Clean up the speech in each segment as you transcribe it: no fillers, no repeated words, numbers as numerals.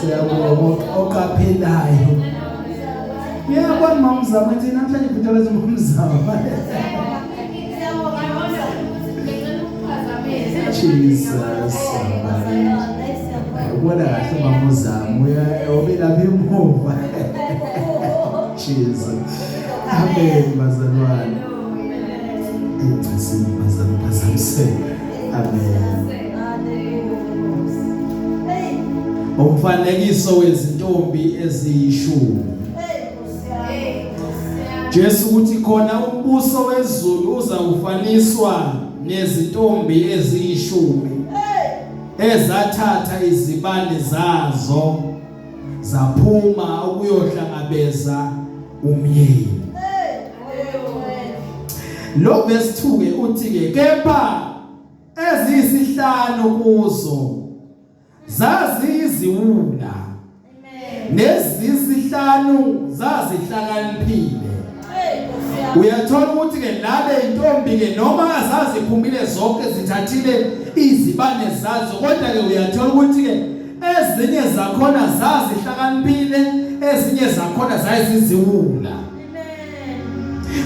Siyabonga oqaphelayo. Ngiyabona mama Mzamo ethi namhlanje ibhuthelezi mama Mzamo. Jesus. Ubona kahle mama Mzamo uya obelapha emuva. Jesus. Amen bazalwane. Ingcisi bazalwane phazamiseke. Amen. Umfanekiso wezintombi eziyishumi. Jesu uthi khona umbuso wezulu uzawufaniswa nezintombi eziyishumi ezathatha izibane zazo zaphuma ukuyohlangabeza umyeni. Lo verse 2 ke uthi ke kepha eziyisihlanu kuzo zaziyiziwula nezisihlanu zazihlakaniphile. Uyathola ukuthi ke lale intombi ke noma zaziphumile zonke zithathile izibane zazo, kodwa ke uyathola ukuthi ke ezinye zakhona zazihlakaniphile, ezinye zakhona zayiziziwula.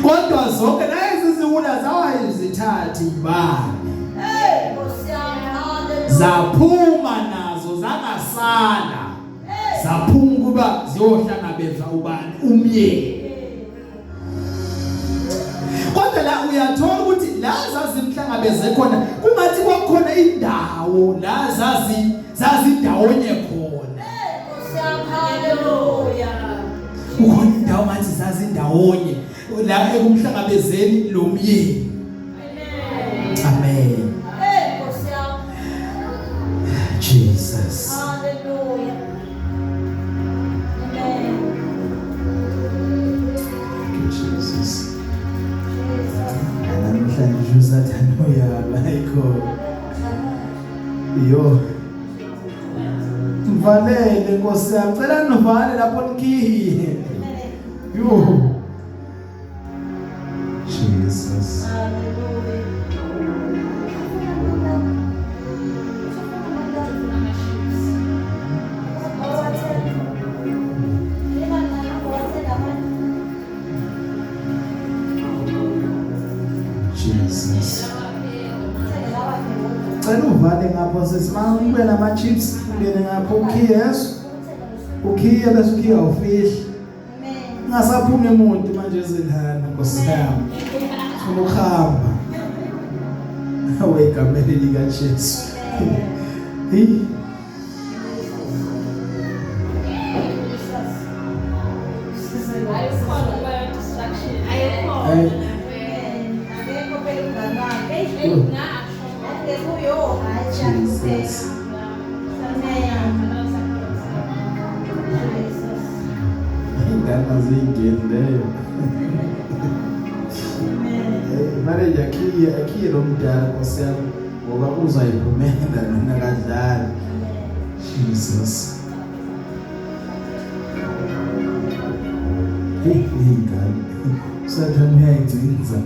Kodwa zonke lezi ziwula zawayizithatha ibani. Hey Nkosi yami, haleluya. Zaphuma nazo zangasala. Zaphuma ukuba ziyohlangabeza ubani umyeni. Kodwa la uyathola ukuthi la zazimhlangabeze khona kungathi kwakukhona indawo la zazi zazindawonye khona. Hey Nkosi yami, haleluya. Kukhona indawo ngathi zazindawonye la ekumhlangabezeni lo myeni. Amen. Hey Nkosi yami, Jesus. haleluya. Amen. Thank you Jesus. Jesus. Namhlanje nje usathane uyalwa ayikho. Yo. Mvalele Nkosi yami, cela nivale lapho nikhiye. Yo. Jesus. Hallelujah. Jesus. Cela uvale ngapho sisi ube nama chips ungene ngapho ukhiye yeso. Ukhiye bese ukhiya ufihla. Ungasaphumi umuntu manje ezilana Nkosi yami. Funa ukuhamba. Awe egameni lika Jesu. Hey. Hey. Jesus. Ingane ziyingeni leyo. Eh, manje akhiye akhiye lo mdala Nkosi yami ngoba uzayiphumela nona kadlali. Jesus. Hey, ingane. Sathane uyayigcinza.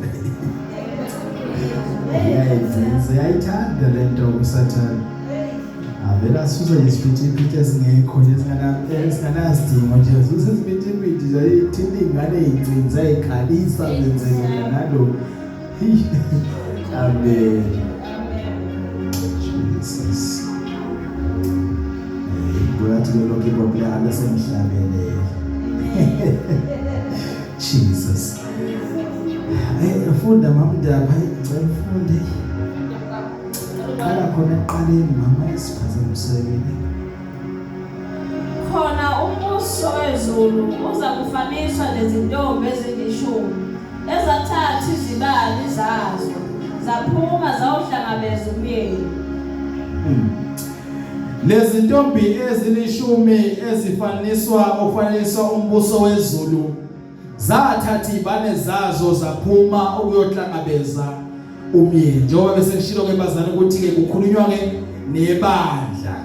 Uyayigcinza, uyayithanda lento uSathane. Avela asusa nje isiphithiphithi esingekho nje esinganasidingo nje asusa isiphithiphithi nje ithinta ingane igcinza ikhalisa zenzeke nalo. Amen. Jesus. Kuyathi ke lokho ibople abesemhlabele. Jesus. Hey, funda mamndaba, ngicela ufunde. Qala khona ekuqaleni mama isiphazamisekile. Khona umbuso wezulu uza kufaniswa nezintombi ezilishumi ezathatha izibani zazo zaphuma zawuhlangabeza umyeni. Lezi ntombi ezilishumi ezifaniswa ofaniswa umbuso wezulu zathatha izibane zazo zaphuma ukuyohlangabeza umyeni. Njengoba bese ngishilo ke bazali ukuthi ke kukhulunywa ke nebandla,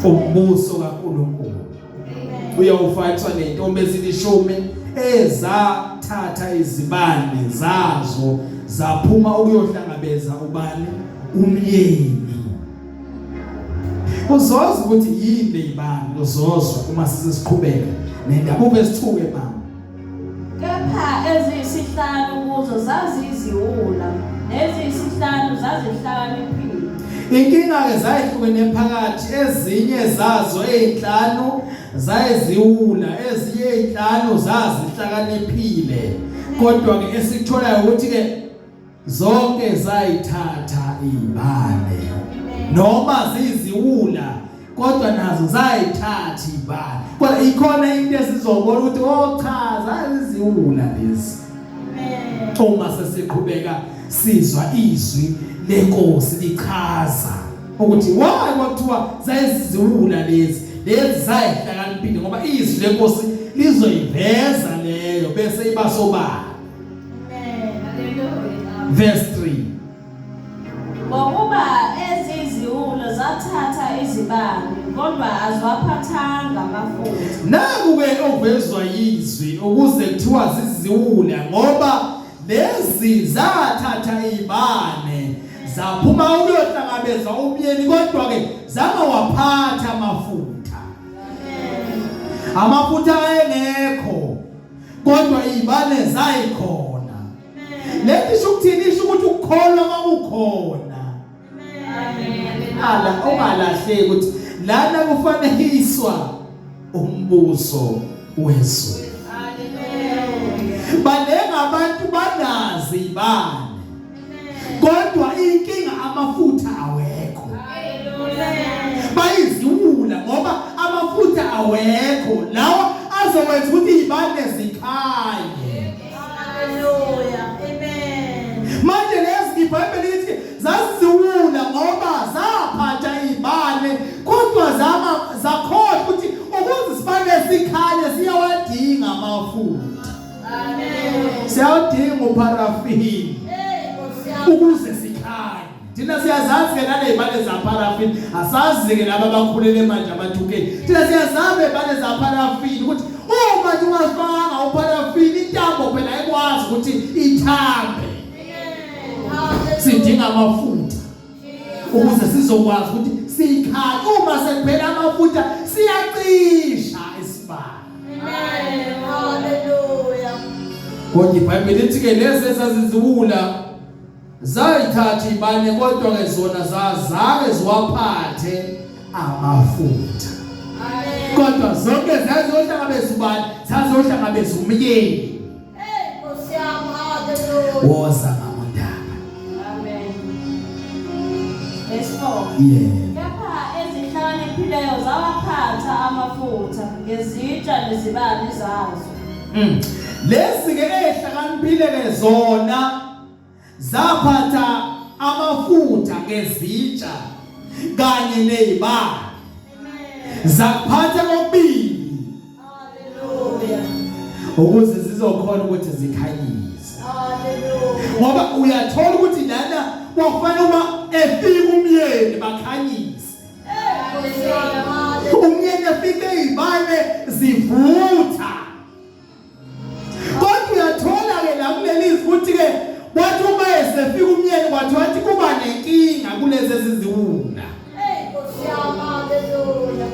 umbuso kaNkulunkulu uyawufaniswa nezintombi ezilishumi ezathatha izibane zazo zaphuma ukuyohlangabeza ubani? Umyeni. Uzozwa ukuthi yini leyibani, uzozwa uma sesiqhubeka nendaba ube sithuke mama. Kepha eziyisihlanu kuzo zaziyiziwula, neziyisihlanu zazihlakaniphile. Inkinga-ke zayihlukene phakathi, ezinye zazo ezinhlanu zayiziwula, ezinye ezinhlanu zazihlakaniphile. Kodwa-ke esikutholayo ukuthi-ke zonke zayithatha ibane noma ziziwula kodwa nazo zayithatha ibane kodwa ikhona into esizobona ukuthi oh cha zaziziwula lezi uma sesiqhubeka sizwa izwi lenkosi lichaza ukuthi why kwakuthiwa zayiziwula lezi lezi zayihlakaniphile ngoba izwi lenkosi lizoyiveza leyo bese iba sobala. Verse 3. Ngokuba eziziwula zathatha izibani, kodwa aziwaphathanga amafutha. Naku ke okuvezwa yizwi ukuze kuthiwa ziziwula ngoba lezi zathatha izibane zaphuma ukuyohlangabeza umyeni kodwa ke zangawaphatha amafutha. Amafutha ayengekho kodwa izibane zayikhona. Lento isho ukuthini? Isho ukuthi ukukholwa kwakukhona. Ala ungalahleki ukuthi lana kufanekiswa umbuso wezulu. Baningi abantu banazi ibane. Kodwa inkinga amafutha awekho. Bayiziwula ngoba amafutha awekho lawa azokwenza ukuthi izibane zikhanye. Hallelujah. Amen. Manje lezi iBhayibheli lithi zaziwula ngoba zaphatha izibane kodwa zama zakhohlwa ukuthi ukuze isibane sikhanye siyawadinga amafutha. Amen. Siyawadinga uparafini Hey, Nkosi yami. ukuze sikhanye. Thina siyazazi ke nale zibane zaparafini, asazi ke laba abakhulele manje ama-2K. Thina siyazazi izibane zaparafini ukuthi uma nje ungazifakanga uparafini intambo phela ayikwazi ukuthi ithambe. Amen. Sidinga amafutha ukuze sizokwazi ukuthi sikhanye. Uma sekuphela amafutha siyacisha isibane. Amen. Hallelujah. Kodwa iBhayibheli lithi ke lezi ezaziziwula zayithatha ibane kodwa ke zona zazange ziwaphathe amafutha. Amen. Kodwa zonke zaziyohlangabeza ubani? Zaziyohlangabeza umyeni. Hey, Nkosi yami. Hallelujah. Woza ngamondaba. Amen. Verse 4. Yeah. Kepha ezihlakaniphileyo zawaphatha amafutha ngezitsha nezibani zazo. Lezi ke ezihlakaniphile ke zona zaphatha amafutha ngezitsha kanye nezibani. Zaphatha kokubili Hallelujah. ukuze zizokhona ukuthi zikhanyise. Hallelujah. Ngoba uyathola ukuthi lana kwakufanele uma efika umyeni bakhanyise. Hey, Nkosi yami. Hallelujah. Umyeni efike izibane zivutha. Kodwa uyathola ke la kuleli izwi ukuthi ke kwathi uma esefika umyeni kwathi wathi kuba nenkinga kulezi eziziwula. Hey, Nkosi yami. Hallelujah.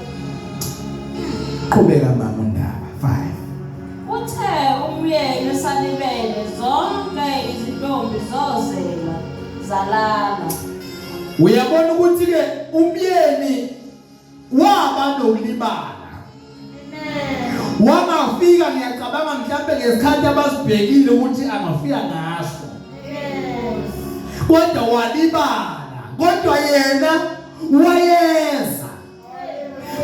Qhubeka mama undaba 5. Uthe umyeni esalibele zonke izintombi zozela zalala. Uyabona ukuthi ke umyeni waba nokulibala. Amen. Wangafika ngiyacabanga mhlambe ngesikhathi abasibhekile ukuthi angafika ngaso. Yes. Kodwa walibala. Kodwa yena wayeza.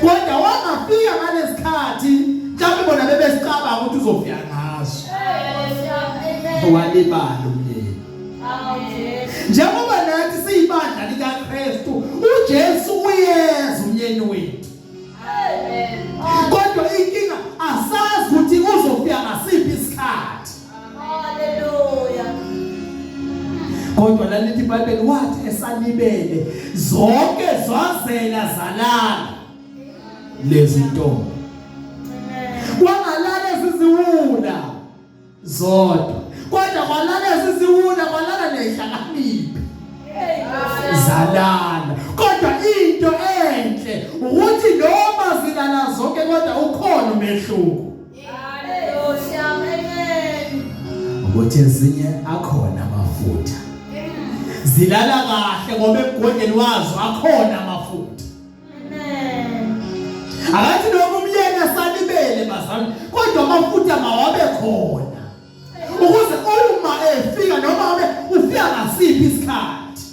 Kodwa wangafika ngalesikhathi mhlambe bona bebesicabanga ukuthi uzofika ngaso. Hey, Nkosi yami. Amen. Walibala umyeni. Amen. Njengoba nathi siyibandla likaKristu, uJesu uyeza umyeni wethu. Amen. Kodwa inkinga asazi ukuthi uzofika ngasiphi isikhathi. Hallelujah. Kodwa lalithi iBhayibheli wathi esalibele zonke zazela zalala lezi ntombi. Amen. Kwangalala eziziwula zodwa. Kodwa kwalala eziziwula kwalala nehlakaniphi. Hey, Nkosi yami. Zalala. Kodwa into enhle kodwa ukhona umehluko. Hallelujah. Amen. Ukuthi ezinye akhona amafutha. Zilala kahle ngoba emgodleni wazo akhona amafutha. Amen. Akathi noma umyeni asalibele bazalwane, kodwa amafutha mawabe khona. Ukuze uma efika noma abe ufika ngasiphi isikhathi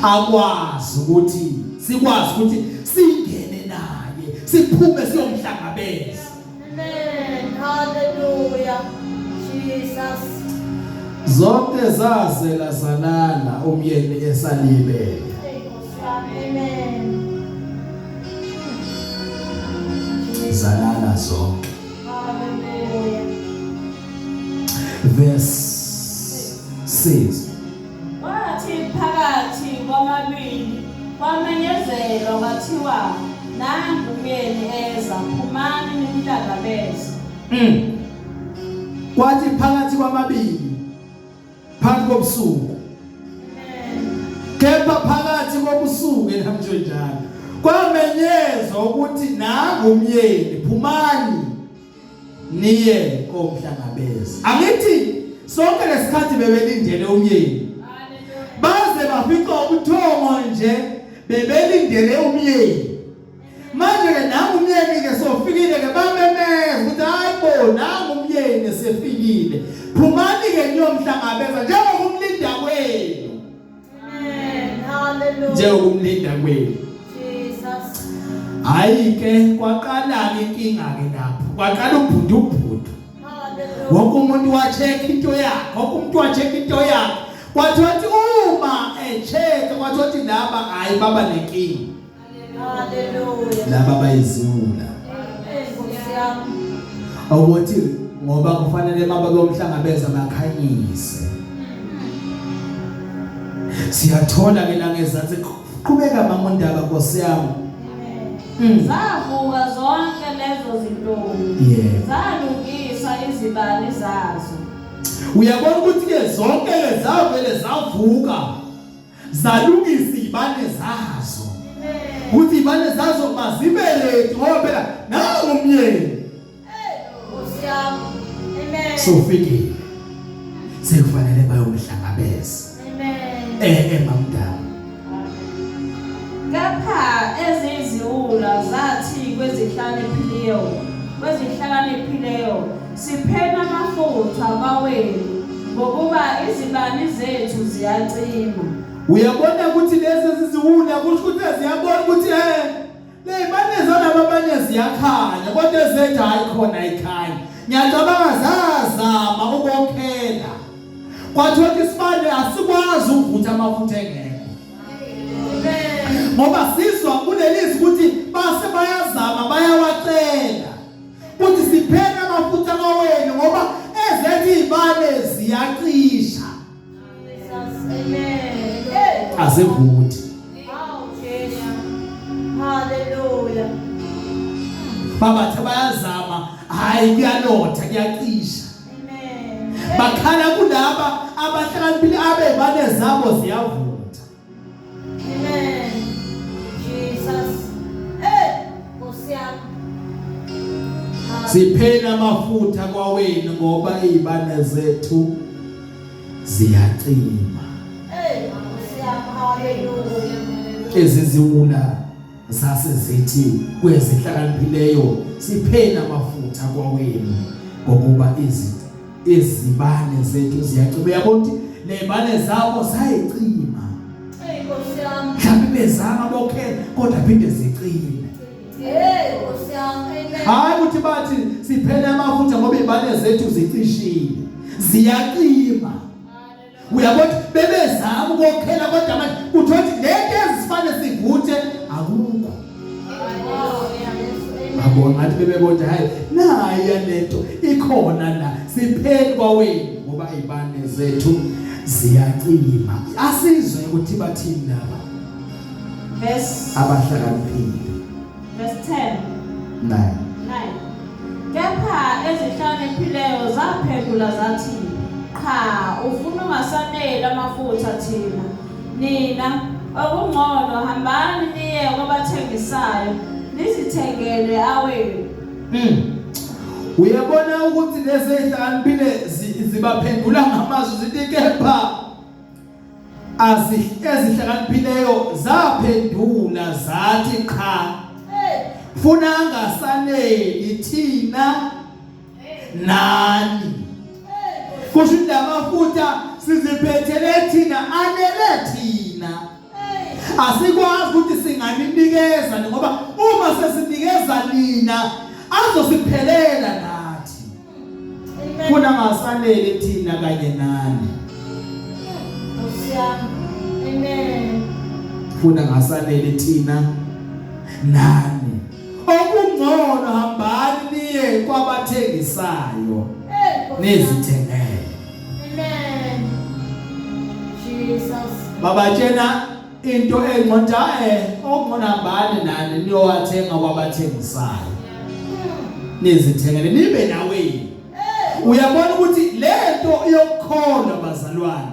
akwazi ukuthi sikwazi ukuthi singene naye siphume siyomhlangabeza. Amen. Hallelujah. Jesus. Zonke zazela zalala umyeni esalibele. Amen. Zalala zonke. Hallelujah. Verse 6. Kwathi phakathi kwamabili kwamenyezelwa kwathiwa, nangu umyeni eza, phumani nimhlangabeze. Kwathi phakathi kwamabili phakathi kobusuku, kepha phakathi kobusuku elamtsho njalo, kwamenyezwa ukuthi nangu umyeni, phumani niye komhlangabeza. Angithi sonke lesikhathi bebelindele umyeni, baze bafica ubuthongo nje bebelindele umyeni. Manje ke nangu umyeni ke sofikile ke, bamemeza ukuthi hayi bo, nangu umyeni sefikile, phumani ke niyomhlangabeza njengokumlinda kwenu. Amen. Hallelujah. Njengokumlinda kwenu. Jesus. Hayi ke kwaqala ke inkinga ke lapho, kwaqala ubhudubhudu. Hallelujah. Wonke umuntu wa-check into yakhe, wonke umuntu wa-check into yakhe. Kwathi wathi uma e-check, kwathi wathi laba hayi baba nenkinga. Hallelujah. Laba bayiziwula. Nkosi yami. Ukuthi ngoba kufanele maba bomhlangabeza bakhanyise. Siyathola ke la ngezansi, qhubeka mama undaba Nkosi yami. Amen. Zavuka zonke lezo zintombi, zalungisa izibani zazo. Uyabona ukuthi ke zonke ke zavele zavuka zalungisa izibane zazo. Amen. Ukuthi izibane zazo mazibe ready ngoba phela nangu umyeni. Nkosi yami. Amen. Sofikile, sekufanele bayomhlangabeza. Amen. Mamdala. Kepha eziziwula zathi kwezihlakaniphileyo, sipheni amafutha kwawenu, ngokuba izibani zethu ziyacima. Uyabona ukuthi lezi eziziwula kusho ukuthi ziyabona ukuthi lezibane zalaba abanye ziyakhanya kodwa ezethu hayi khona ayikhanya. Ngiyacabanga zazama ukokhela, kwathiwa ukuthi isibane asikwazi ukuvutha amafutha engekho. Amen. Ngoba sizwa kulelizwi ukuthi base bayazama bayawacela ukuthi siphele amafutha kwawenu ngoba ezethu izibane ziyacisha. Jesus. Amen. Hey. Azivuthi. Awu Jesu. Hallelujah. Babathe bayazama, hayi kuyalotha, kuyacisha. Amen. Bakhala kulaba abahlakaniphile abe banezabo ziyavutha. Amen. Jesus. Hey, Nkosi yami. Siphela amafutha kwawenu ngoba izibane zethu ziyacima. Hey, Nkosi yami. Hallelujah. Eziziwula zase zithi kwezihlakaniphileyo, siphela amafutha kwawenu ngokuba izibane zethu ziyacima. Uyabona ukuthi lezibane zabo zayicima. Hey, Nkosi yami. Mhlawumbe bezama bokhela kodwa phinde zicime. Hey, Nkosi yami. Amen. Hayi ukuthi bathi siphele amafutha ngoba izibane zethu zicishile, ziyacima. Uyabona ukuthi bebezama ukokhela kodwa manje kuthiwa ukuthi lento ezifane sivuthe akukho. Babona ngathi bebebona hayi nayi lento ikhona la, sipheli kwawenu ngoba izibane zethu ziyacima. Asizwe ukuthi bathini laba Verse abahlakaniphile. Verse 10. 9. 9. Kepha ezihlakaniphileyo zaphendula zathi, qha, ufuna ungasaneli amafutha thina. Nina okungcono hambani niye kwabathengisayo. Nizithengele awenu. Uyabona ukuthi lezi ezihlakaniphile zibaphendula ngamazwi zithi kepha ezihlakaniphileyo zaphendula zathi qha funa angasaneli thina nani. Kusho ukuthi lamafutha siziphethele thina, anele thina, asikwazi ukuthi singaninikeza ngoba uma sesinikeza nina azosiphelela nathi. Funa ngasanele thina kanye nani. Amen. Funa ngasanele thina nani. Okungcono hambani niye kwabathengisayo nizithengele. Amen. Jesus. Babatshena into engqonda okungcono hambani nani niyowathenga kwabathengisayo. Nizithengele nibe nawe. Uyabona ukuthi lento yokukholwa bazalwane,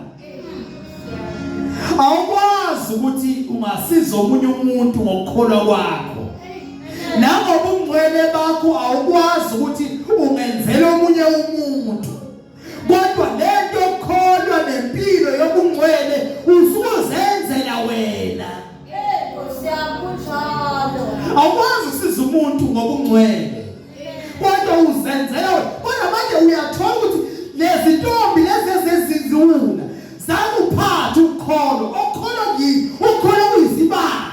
awukwazi ukuthi ungasiza omunye umuntu ngokukholwa kwakho, nangobungcwele bakho awukwazi ukuthi ungenzela omunye umuntu, kodwa lento yokukholwa nempilo yobungcwele usuzenzela wena. Awukwazi ukusiza umuntu ngobungcwele, kodwa uzenzela wena. Kodwa manje uyathola ukuthi lezi ntombi lezi ezezinziwula zakuphatha ukukholwa, okukholwa kuyini? Ukukholwa kuyisibani.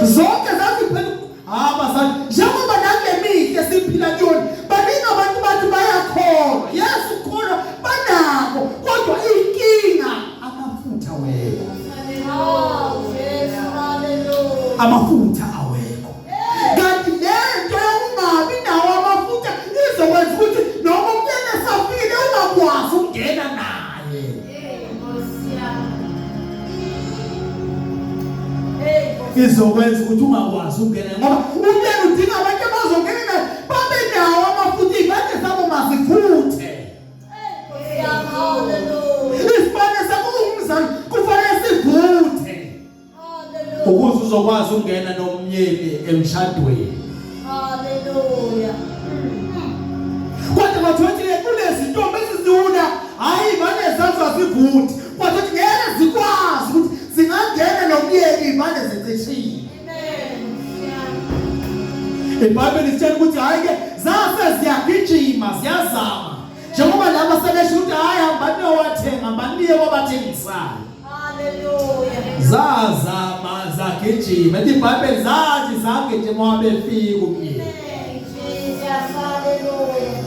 Zonke zaziphela abazali, njengoba nakule mihla esiphila kuyona baningi abantu bathi bayakholwa. Yes, ukukholwa banako, kodwa inkinga amafutha awekho. Amafutha awekho. Kanti lento yokungabi nawo amafutha izokwenza ukuthi noma umyeni esafile ungakwazi ukungena naye. Izokwenza ukuthi ungakwazi ukungena, ngoba umyeni udinga abantu abazongena naye babe nawo amafutha, iy'bane zabo mazivuthe. Isibane sakho ungumzali kufanele sivuthe ukuze uzokwazi ukungena nomyeni emshadweni. Hallelujah. Kodwa kwathiwa ukuthi kunezintombi eziziwula, hhayi iy'bane zazo azivuthi, kodwa ukuthi ngeke zikwazi ukuthi zingangena nomyeni iy'bane zicishile. IBhayibheli lisitshela ukuthi hhayi-ke zase ziyagijima ziyazama, njengoba laba sebesho ukuthi hhayi hambani niyowathenga, hambani niye kwabathengisayo. Hallelujah. Zazama zagijima, ethi iBhayibheli zathi zagijima wabefika umyeni. Jesus, hallelujah.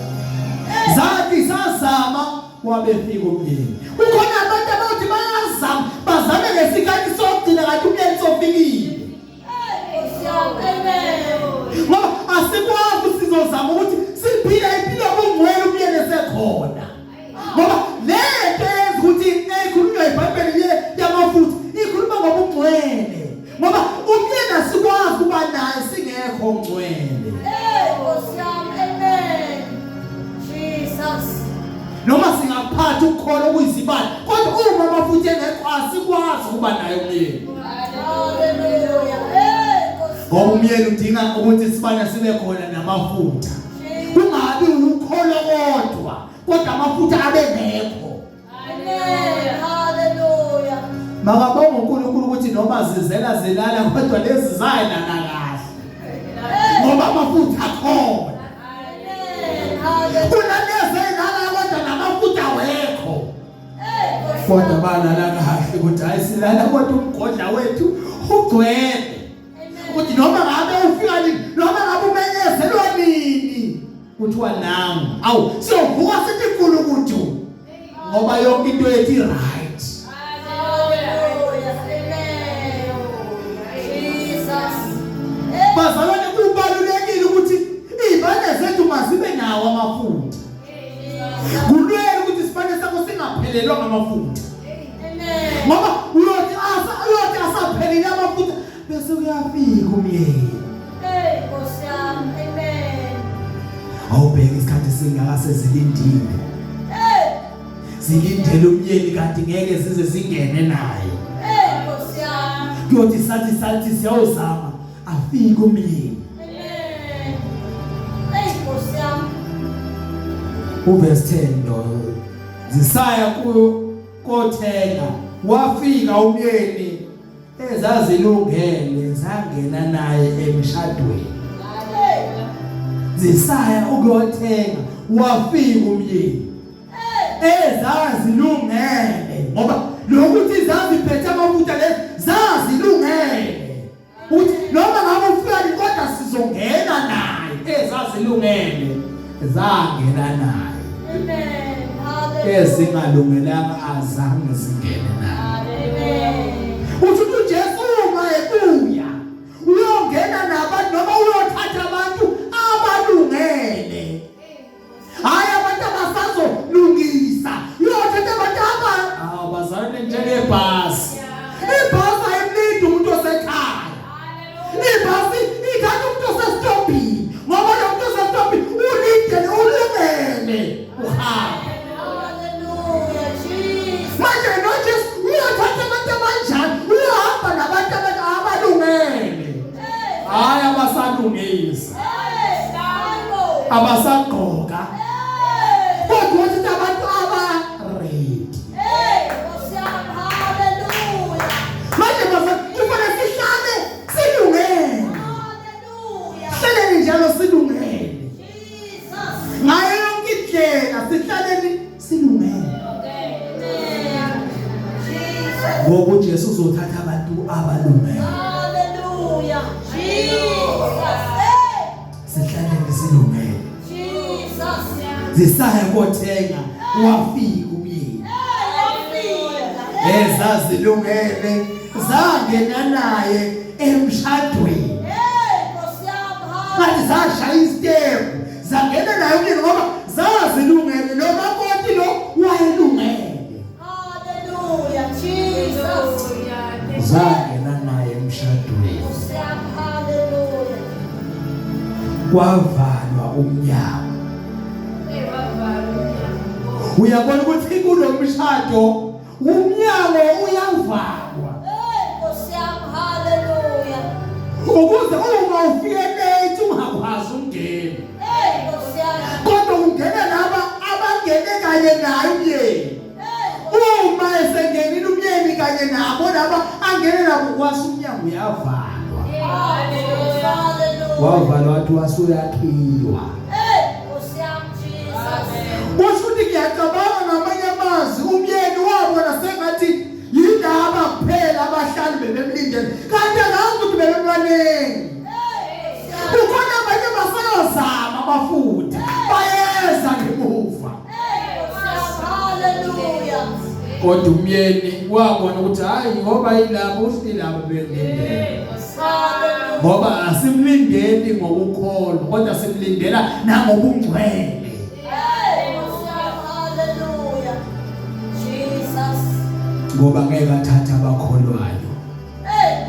Zathi zazama wabefika umyeni. Kukhona abantu abathi bayazama bazame ngesikhathi sokugcina kanti umyeni sofikile. Ngoba asikwazi sizozama ukuthi siphile impilo yobungcwele umyeni esekhona. Ngoba lento eyenza ukuthi ekhulunywa iBhayibheli yamafutha ikhuluma ngobungcwele. Ngoba umyeni asikwazi kuba naye singekho ngcwele. Hey Nkosi yami, amen. Jesus. Noma singaphatha ukukholwa okuyizibani, kodwa uma amafutha engekho asikwazi ukuba naye umyeni. Hallelujah. Hey Nkosi. Ngoba umyeni udinga ukuthi isibane sibe khona namafutha. Kungabi ukukholwa kodwa, kodwa amafutha abe ngekho. Amen. Hallelujah. Makabonge uNkulunkulu ukuthi noma zizela zilala kodwa lezi zayilala kahle. Ngoba amafutha akhona. Amen. Hallelujah. Kunalezi ezilala kodwa namafutha awekho. Hey Nkosi. Kodwa balala kahle ukuthi hayi silala kodwa umgodla wethu ugcwele. Ukuthi noma ngabe ufika nini, noma ngabe umenyezelwa nini, kuthiwa nangu. Awu siyovuka sithi Nkulunkulu, ngoba yonke into yethu i-right. Hallelujah. Amen. Jesus. Hey. Bazalwane, kubalulekile ukuthi iy'bane zethu mazibe nawo amafutha. Kulwela ukuthi isibane sakho singaphelelwa ngamafutha. Amen. Ngoba uyothi asaphelile amafutha bese kuyafika umyeni. Hey Nkosi yami. Amen. Awubheke isikhathi singaka sezilindile. Hey. Zilindele umyeni kanti ngeke zize zingene naye. Hey Nkosi yami. Kuyothi sathi sathi siyawuzama afike umyeni. Amen. Hey Nkosi yami. Uverse 10 lo zisaya kuyo kothenga wafika umyeni ezazilungele zangena naye emshadweni. Zisaya ukuyothenga wafika umyeni ezazilungele, ngoba lokuthi zaziphethe amafutha lezi zazilungele ukuthi noma ngabe ufika kodwa sizongena naye. Ezazilungele zangena naye. Amen. Hallelujah. Ezingalungelanga azange zingene naye. Amen. Uthi uJesu uma ebuya uyongena nabantu noma uyothatha abantu abalungele, hayi abantu abasazolungisa, uyothatha abantu aba bazalwane njengebhasi. Ibhasi ayimlindi umuntu osekhaya, ibhasi ithatha umuntu osesitobhini, ngoba lo muntu osesitobhini ulindele, ulungele uhamba. Hallelujah. Jesus. Manje noJesu uyothatha abantu abanjani? Uyohamba nabantu abalungele, hhayi abasalungisa, Hey, Hayibo. abasagqoka, Hey. kodwa uthi abantu aba-ready. Hey, Nkosi yami. Hallelujah. Manje bafana kufanele sihlale silungele. Hallelujah. Hlaleni njalo silungele. Jesus. Ngayo yonke indlela sihlaleni silungele. Amen. Jesus. Ngoba uJesu uzothatha abantu abalungele. Hallelujah. Jesus. Hey. Sihlaleni silungele. Jesus. Zisaya kothenga wafika umyeni. Hey, wafika. Ezazilungele zangena naye emshadweni. Hey, Nkosi yami. Ngathi zashaya isitepu zangena naye umyeni ngoba zazilungele, lo makoti lo wayelungele. Hallelujah. Jesus. Zangena naye emshadweni. Nkosi yami. Hallelujah. Kwavalwa umnyango. Uyabona ukuthi kulo mshado umnyango uyavalwa. Hey, Nkosi yami. Hallelujah. Ukuze uma ufike late ungakwazi ukungena. Hey, Nkosi yami. Kodwa ungena laba abangene kanye naye umyeni. Hey, Uma esengenile umyeni kanye nabo laba angene nabo, kwase umnyango uyavalwa. Hallelujah. Wavalwa wathi wasuyakhiwa. Hey, Nkosi yami Jesus. Kusho ukuthi ngiyacabanga ngamanye amazwi umyeni wabona sengathi yindaba kuphela abahlali bebemlindele, kanti akazi ukuthi bebebaningi. Hey, Nkosi yami. Kukhona abanye basayozama amafutha, bayeza ngemuva. Hey, Nkosi yami. Hallelujah. Kodwa umyeni wabona ukuthi hayi, ngoba yilabo usilabo belindele. Hallelujah. Ngoba asimlindeli ngokukholwa, kodwa simlindela nangobungcwele. Hey, Nkosi yami. Hallelujah. Jesus. Ngoba ngeke athathe abakholwayo, Hey,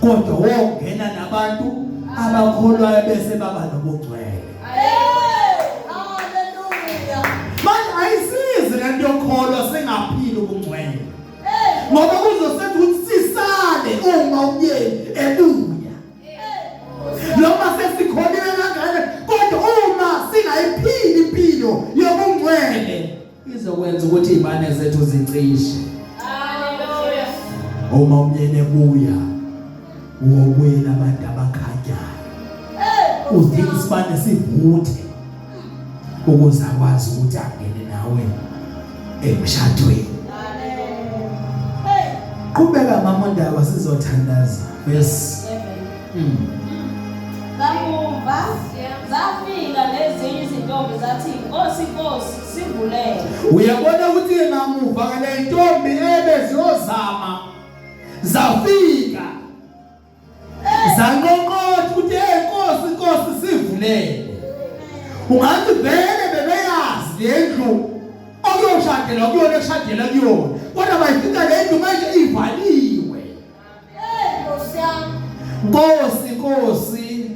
kodwa wongena nabantu abakholwayo bese baba nobungcwele. hey, hallelujah. Manje ayisizi lento yokholwa singaphili ubungcwele. Hey, Ngoba kuzosenza ukuthi sisale uma umyeni ebuya. hey, Noma sesikholiwe kangane, kodwa uma singayiphili impilo yobungcwele izokwenza ukuthi izibane zethu zicishe. Uma umyeni ebuya wobuyela abantu abakhanyayo. hey, Udinga isibane sivuthe ukuze akwazi ukuthi angene nawe emshadweni. Hey, Qhubeka mama Ndaba, sizothandaza. Verse Kamuva zafika nezinye izintombi zathi, Nkosi, Nkosi, sivulele. Uyabona ukuthi ngamuva ke le ntombi ebeziyozama zafika zanqonqotha ukuthi hey Nkosi, Nkosi, sivulele. Ungathi vele bebeyazi le ndlu okuyoshadelwa kuyona, ekushadela kuyona, kodwa bayifika le ndlu manje ivaliwe. Hey, Nkosi yami. Nkosi, Nkosi,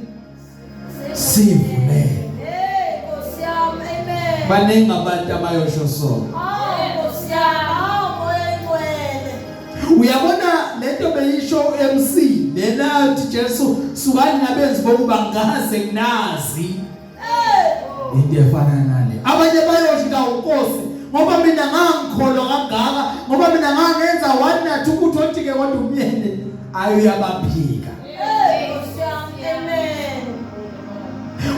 sivulele. Hey, Nkosi yami. Amen. Baningi abantu abayosho so. Hawu, Nkosi yami. Hawu, Moya Oyingcwele. Uyabona lento beyisho. esho MC lena uthi Jesu sukani nabenzi bokuba ngaze nginazi. Into efana nale. Abanye bayosho la uNkosi ngoba mina ngangikholwa kangaka, ngoba mina ngangenza 1 na 2 ukuthi othi ke kodwa umyeni ayoyabaphika. Hey, Nkosi yami. Amen.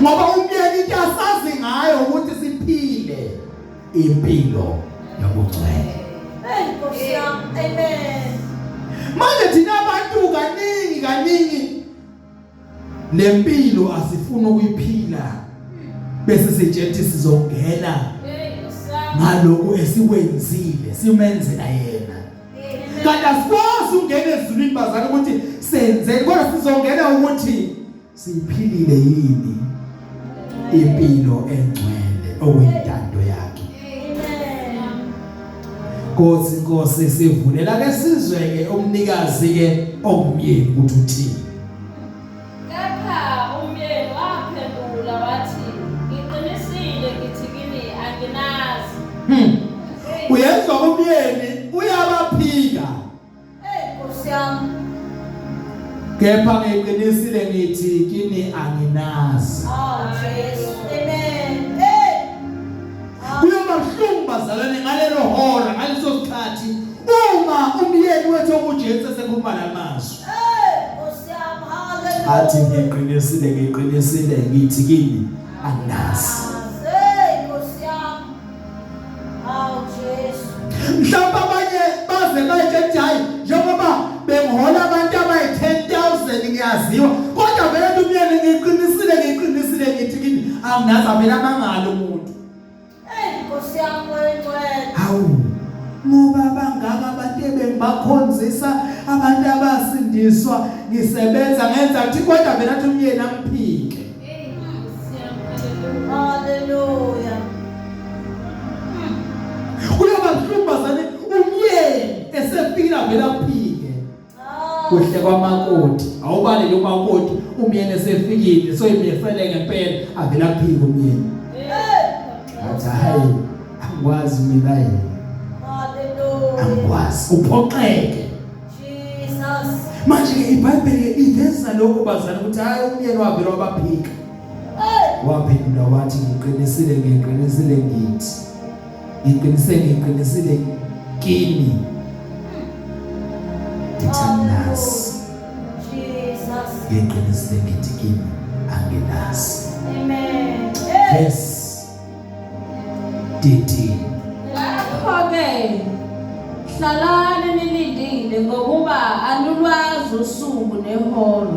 Ngoba umyeni into asazi ngayo ukuthi siphile impilo yobungcwele. Hey, Nkosi yami. Amen. Manje thina abantu kaningi kaningi lempilo asifuni ukuyiphila bese sitshethi sizongena ngalokhu esikwenzile simenzela yena. Kanti asikwazi ukungena ezulwini bazali ukuthi senze, kodwa sizongena ukuthi siphilile yini impilo engcwele okuyintando yakhe. Amen. Nkosi Nkosi sivulela ke sizwe ke umnikazi ke ongumyeni ukuthi uthini. Kepha umyeni waphendula wathi, ngiqinisile ngithi kini anginazi. Uyezwa umyeni uyabaphika. Hey, Nkosi yami. Kepha ngiqinisile ngithi kini anginazi. Oh, Jesu. Amen. Hey. Kuyoba buhlungu bazalwane ngalelo hora ngaleso sikhathi uma umyeni wethu onguJesu esekhuluma lamazwi. Hey, Nkosi yami. Hallelujah. Athi ngiqinisile ngiqinisile ngithi kini anginazi. Hey, Nkosi yami. Oh, Jesu. Mhlawumbe abanye baze batshe hayi njengoba bengihola abantu abayi-10,000 ngiyaziwa, kodwa vele umyeni ngiqinisile ngiqinisile ngithi kini anginazi, avele amangale umuntu. Hey, Nkosi yami wengcwele. Hawu, ngoba bangaka abantu ebengibakhonzisa, abantu abasindiswa ngisebenza ngenza ukuthi kodwa vele athi umyeni amphike. Hallelujah. Kuyoba buhlungu bazane umyeni esefikile avele aphike. Ah. Kuhle kwamakoti, awubalele umakoti umyeni esefikile soyimefele ngempela avele aphike umyeni. Hey. Athi hayi angikwazi mina yini. Hallelujah. Angikwazi, uphoxeke. Jesus. Manje ke iBhayibheli iveza lokho bazali ukuthi hayi umyeni wavele wabaphika. Hey. Waphendula wathi ngiqinisile ngiqinisile ngithi ngiqinisile ngiqinisile kini ngithi anginazi. Jesus. Ngiqinisile ngithi kini anginazi. Amen. Hey. Verse 13. Ngakho-ke hlalani nilindile ngokuba anulwazi usuku nehora.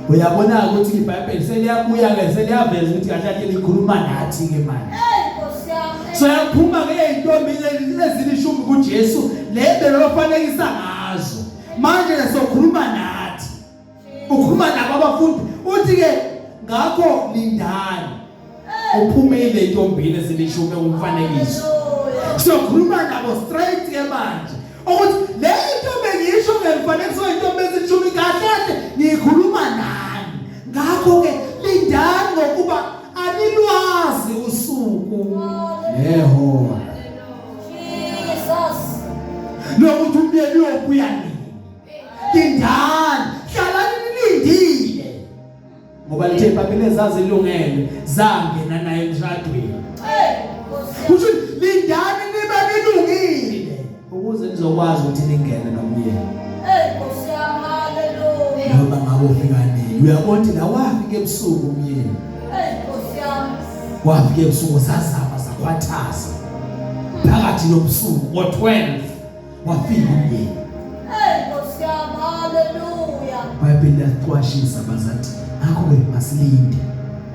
Uyabona ukuthi iBhayibheli seliyabuya ke seliyaveza ukuthi kahle kahle likhuluma nathi ke manje. Hey, Nkosi yami. So yaphuma ke izintombi ezilishumi kuJesu lebelo lofanekisa ngazo. Manje ke sokhuluma nathi. Ukhuluma nabo abafundi uthi ke ngakho lindani. Uphumile intombini ezilishumi umfanekiso. Hallelujah. Sokhuluma nabo straight ke manje. Ukuthi le nto bengisho ngemfanekiso intombi ezilishumi kahle kahle ngikhuluma nani. Ngakho ke lindani ngokuba anilwazi usuku nehora. Jesus. Lokuthi umyeni uyobuya nini. Lindani, hlalani nilindile. Ngoba lithe iBhayibheli ezazilungele zangena naye emshadweni. Hey, Nkosi yami. Kusho lindani nibe nilungile ukuze nizokwazi ukuthi ningene nomyeni. Hey, Nkosi yami. Hallelujah. Noma ngabe ufika nini, uyabona ukuthi la wafika ebusuku umyeni. Hey, Nkosi yami. Wafika ebusuku sazama sakhwathaza. Phakathi nobusuku ngo-12 wafika umyeni. Hey, Nkosi yami. Hallelujah. iBhayibheli liyasiqwashisa bazathi ngakho ke masilinde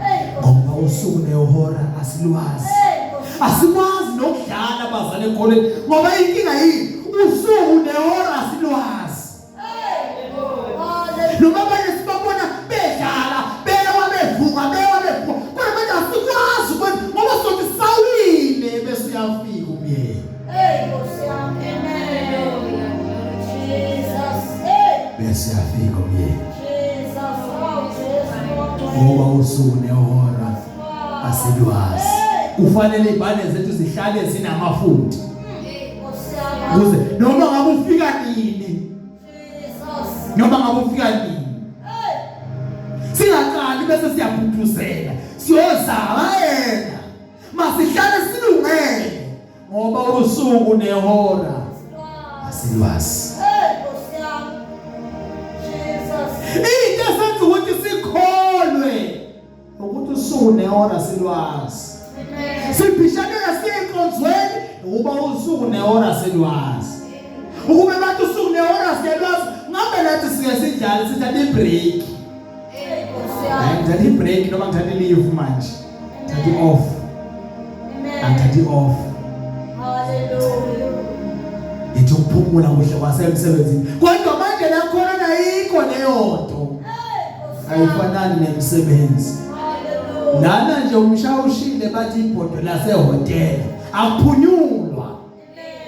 Hey, ngoba usuku nehora asilwazi. Hey, Nkosi. Asikwazi nokudlala abazali ekholweni ngoba inkinga yini? Usuku nehora asilwazi. Hey. Hallelujah. Noma abanye sibabona bedlala bewa bevuka bewa bevuka, kodwa manje asikwazi ukwenza ngoba sothi sawile bese uyafika umyeni. Hey, Nkosi yami. Amen. Jesus. Hey. Bese uyafika umyeni Jesus. Oh, Jesus. ngoba usuku nehora asilwazi. Kufanele izibane zethu zihlale zinamafutha Nkosi yami. ukuze noma ngabe ufika nini. Jesus. Noma ngabe ufika nini. Singaqali bese siyabhuduzela. Siyozama yena. Masihlale silungele ngoba usuku nehora asilwazi. Hey Nkosi yami. Jesus. Into esenza ukuthi sikholwe ukuthi usuku nehora silwazi. Amen. Siphishanela siye enkonzweni ukuba usuku nehora silwazi. Ukube bathi usuku nehora siyalwazi ngabe nathi sike sidlale sithathe ibreak. Hey Nkosi yami. Hayi ngithatha ibreak noma ngithatha leave manje. Ngithatha i-off. Amen. Angithatha i-off. Hallelujah. Ngithi ukuphumula kuhle kwasemsebenzini. Kodwa manje la khona ayikho leyo nto. Hey Nkosi yami. Ayifanani nemisebenzi. Hallelujah. Lana nje umshawushile bathi ibhodo lasehotela akuphunyulwa. Amen.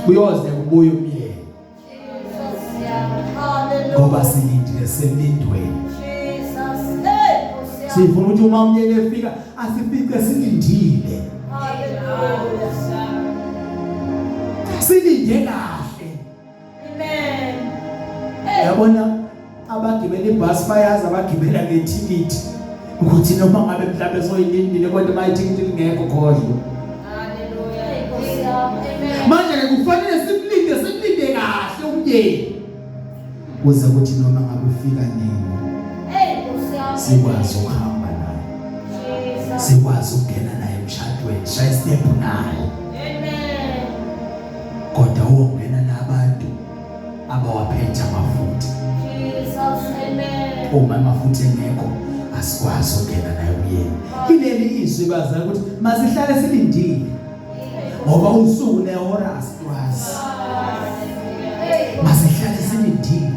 Kuyoze kubuye umyeni Jesus. Hallelujah. ngoba silindile selindweni. Jesus. Hey Nkosi yami. Sifuna ukuthi uma umyeni efika asifice silindile. Hallelujah. Silinde kahle. Amen. Hey. Yabona abagibela ibhasi bayazi abagibela ngethikithi ukuthi noma ngabe mhlawumbe soyilindile kodwa uma ithikithi lingekho khohlwa. Hey Nkosi yami. Amen. Manje ke kufanele simlinde simlinde kahle umyeni. Kuze kuthi noma ngabe ufika nini Hey Nkosi yami. sikwazi ukuhamba naye. Jesus. Sikwazi ukungena naye emshadweni, shaya step naye. Amen. Kodwa wongena nabantu abawaphethe amafutha. Jesus. Amen. Uma amafutha engekho asikwazi ukungena naye umyeni. Ileli izwi bazali ukuthi masihlale silindile ngoba usuku nehora asikwazi. Hey. Masihlale silindile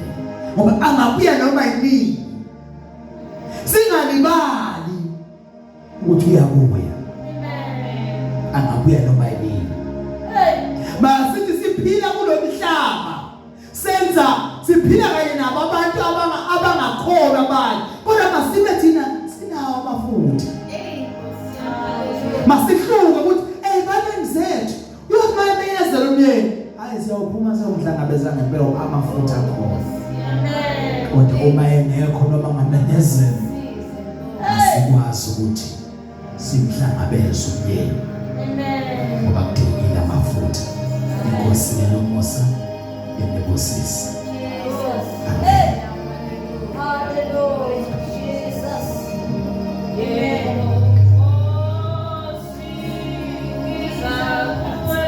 ngoba angabuya noma yinini. Singalibali ukuthi uyabuya. Amen. Angabuya noma yinini. Hey. Masithi siphila kulomhlaba senza siphila kanye nabo abantu abangakholwa abanye kodwa masibe thina sinawo amafutha. Masihluke ukuthi ezibaneni zethu uyothi mayemeyezela umyeni hayi siyawuphuma siyomhlangabeza ngempela amafutha akhona. Amen. Kodwa uma engekho noma ngamemezela asikwazi ukuthi simhlangabeze umyeni Amen. ngoba kudingekile amafutha. Inkosi lenomusa inibusise. Jesus. Hey. Hallelujah. Jesus. Amen. Nkosi, ngiza kuwe.